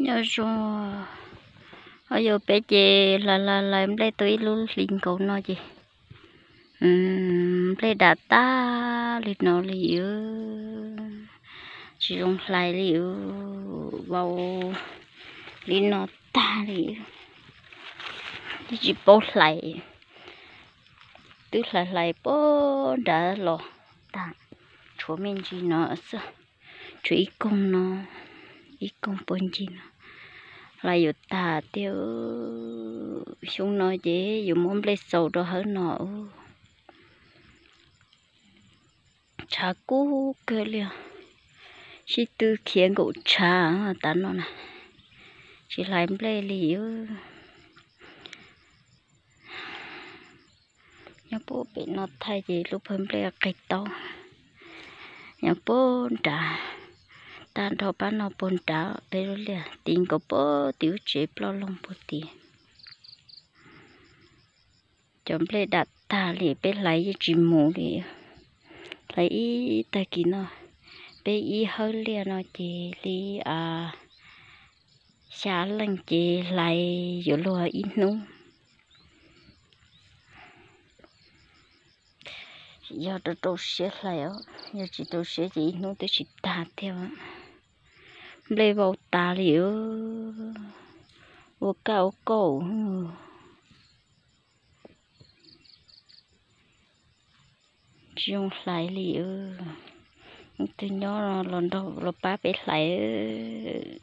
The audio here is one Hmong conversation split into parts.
Nyob zoo, o yog peb ces hlais hlais hlais nplej tau ib lub hli nkaus no ces nplej dam tag li no li, tsis zoo hlais li, vau li no tag li, tsis paub hlais. Twb hlais hlais puag nrad los tag, tshuav me ntsis no xwb, tshuav ib koog no, ib koog puag ncig no, hlais yuav tag tiag. Xyoo no ces yuav muab nplej xaus rau hauv no. Tshav kub kawg li, sib tw khiav nkaum tshav tav no na, tsis hlais nplej li. Nyob puag pem no thaij ces lub pawg nplej qis taub. Nyob puag nrad, tag nrho pab no puag nrad, peb lub liaj tid nkaus puag tim lub tsev ploj loog puag tid. Cov nplej dam tag li, peb hlais yeej tsis mus li. Hlais ib tag kis no, peb ib hawb liaj no ces li xya leej ces hlais yuav luag ib hnub. Yog rau rau siab hlais os, yog tsis rau siab ces ib hnub twb tsis tag thiab. Nplej vau tas li, ua kaj ua kauj. Tsis zoo hlais li. Leej twg nyob los nrog los pab peb hlais.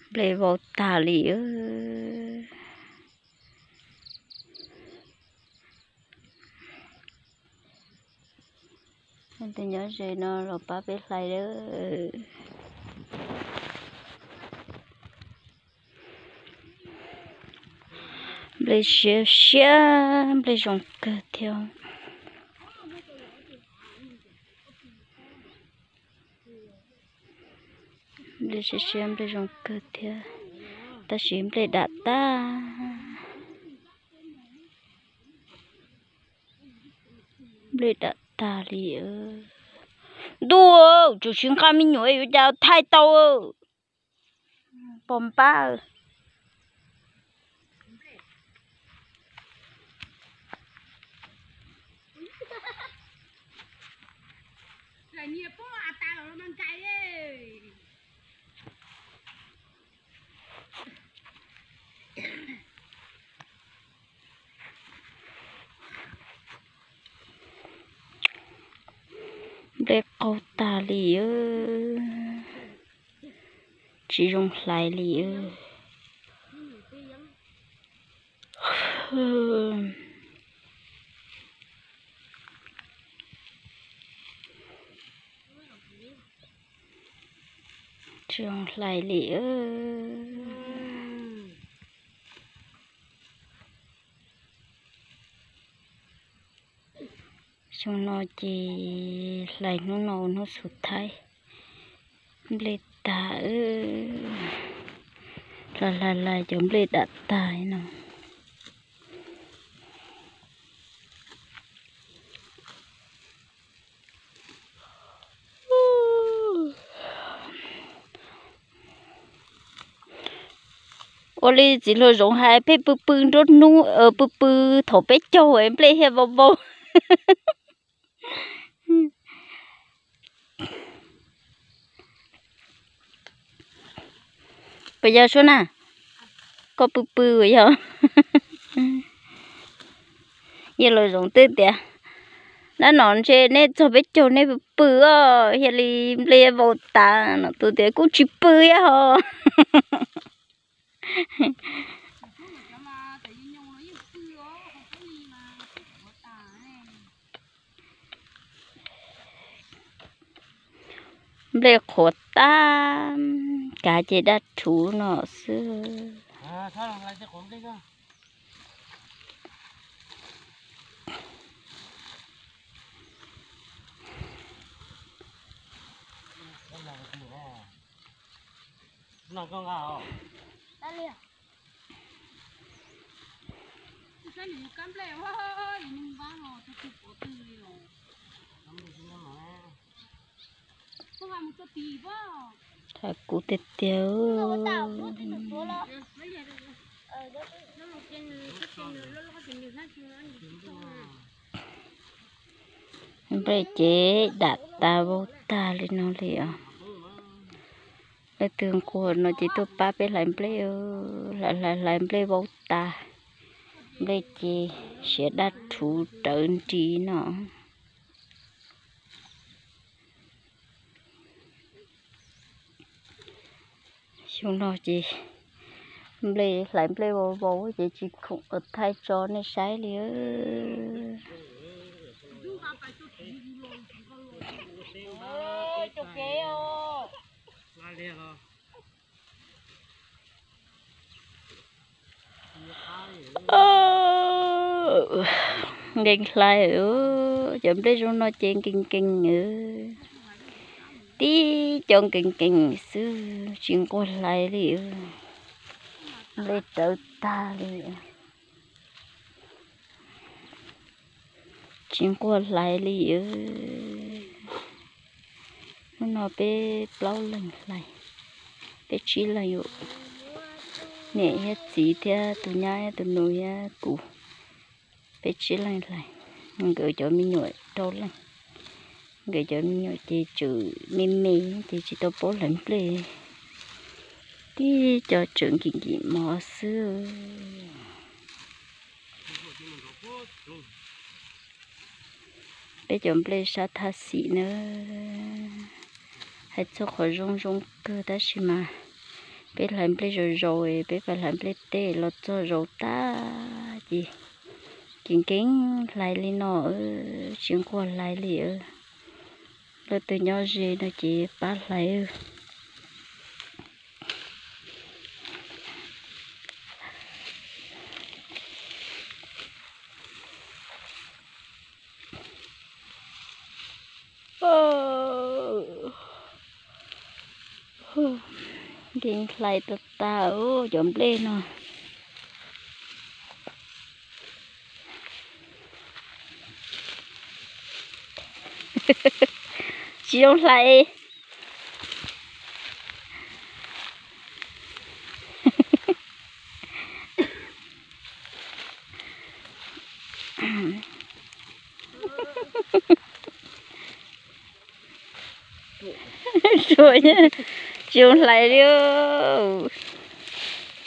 Nplej vau tag li. Leej twg nyob ze no los pab peb hlais lawm. Nplej siab siab, nplej zoo kawg thiab. Nplej siab siab, nplej zoo kawg thiab, tab sis nplej dam tag. Nplej dam tag li. Ntuj, tseem sib nqa me nyuam yuav cas thaij tau. Pom npab. Nplej qaug tag li, tsis zoo hlais li. Tsis zoo hlais li. Xyoo no ces hlais hnub no hnub xus thaib, nplej tag. Hlais hlais hlais cov nplej dam tag no. Ua li txiv hluas Zoov hais, peb pw pw nruab hnub, pw pw thaum peb caug nplej thiaj vau vau. Puas yog Suab na? Koj pw pw puas yog? Yawg laus Zoov twb tias, nab no ntshe neb txog peb caug neb pw pw os, yog li nplej vau tas no. Tus tias kuj tsis pw thiab ho. Nplej qhuav tag, kav ces daj rhuv no xwb. Tham kuv tiag tiag. Nplej ces dam tas vau tag li no li os. Leej twg nquag no ces tuaj pab peb hlais nplej, hlais hlais hlais nplej vau tas. Nplej ces siav dab rhuv rawv nris no. Xyoo no ces nplej hlais nplej vau vau ces tsis khoom thaij tso nej saib li. Nkees hlais, cov nplej zoo no ces nkees nkees, tib co nkees nkees xwb tsis nquag hlais li. Nplej rawv tag li. Tsis nquag hlais li. Hnub no peb plaub leeg hlais, peb tsib leeg, niam thiab txiv thiab tus nyab thiab tus nus thiab kuv, peb tsib leeg hlais. Nkawd cov me nyuam rau leej, nkawd cov me nyuam ces tseem me me ces tsis tau paub hlais nplej, tib co tseem nkim nkim mov xwb. Peb cov nplej sab thaj xim na, hais txog qhov zoo zoo kawg tab sis mas peb hlais nplej zaus zaus, peb pais hlais nplej teb los txog zaus tag ces ces nkees hlais li no, tsis nquag hlais li. Leej twg nyob ze no ces pab hlais. Nkees hlais tas tas cov nplej no. Tsis zoo hlais. Tsis zoo hlais li.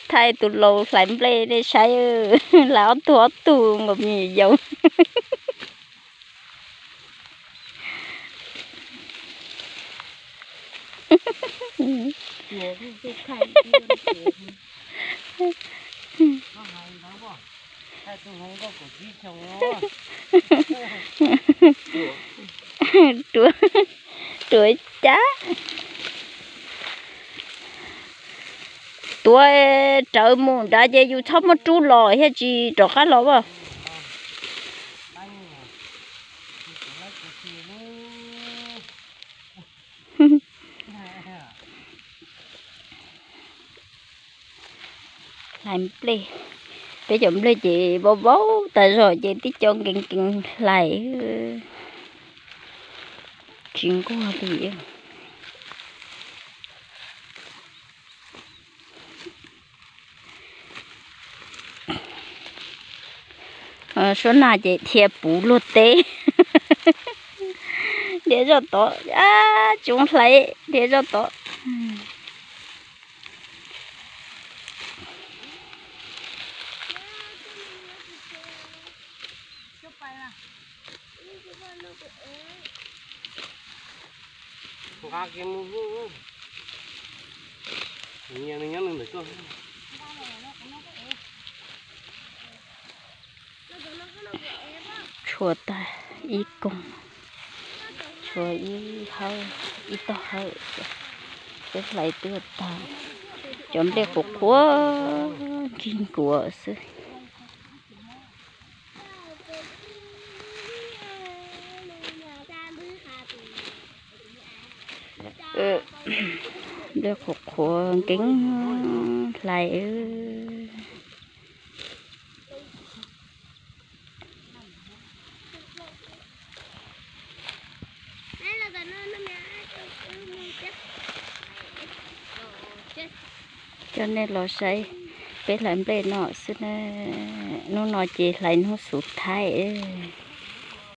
Thaij tus laus hlais nplej nej saib, hlais ob tug ob tug nkaus me nyuam yaus. Ruam, ruam cas. Tuav rawv mus nrad ces yus txhob muab rub los thiaj tsis rov qab los as. Hlais nplej, peb cov nplej ces vau vau tas zog ces tib co nkees nkees hlais, tsis nquag li. Suab nag ces dhia puv luag teb. Dhia zoj tod, tsis hlais, dhia zoj tod. Tshuav tag ib koog, tshuav ib hawb, ib tog hawb, peb hlais twb tag. Cov nplej qhuav qhuav nkig nkuav xwb. Nplej qhuav qhuav nkees hlais. Coj nej los saib peb hlais nplej no xwb na. Hnub no ces hlais hnub xuv thaib.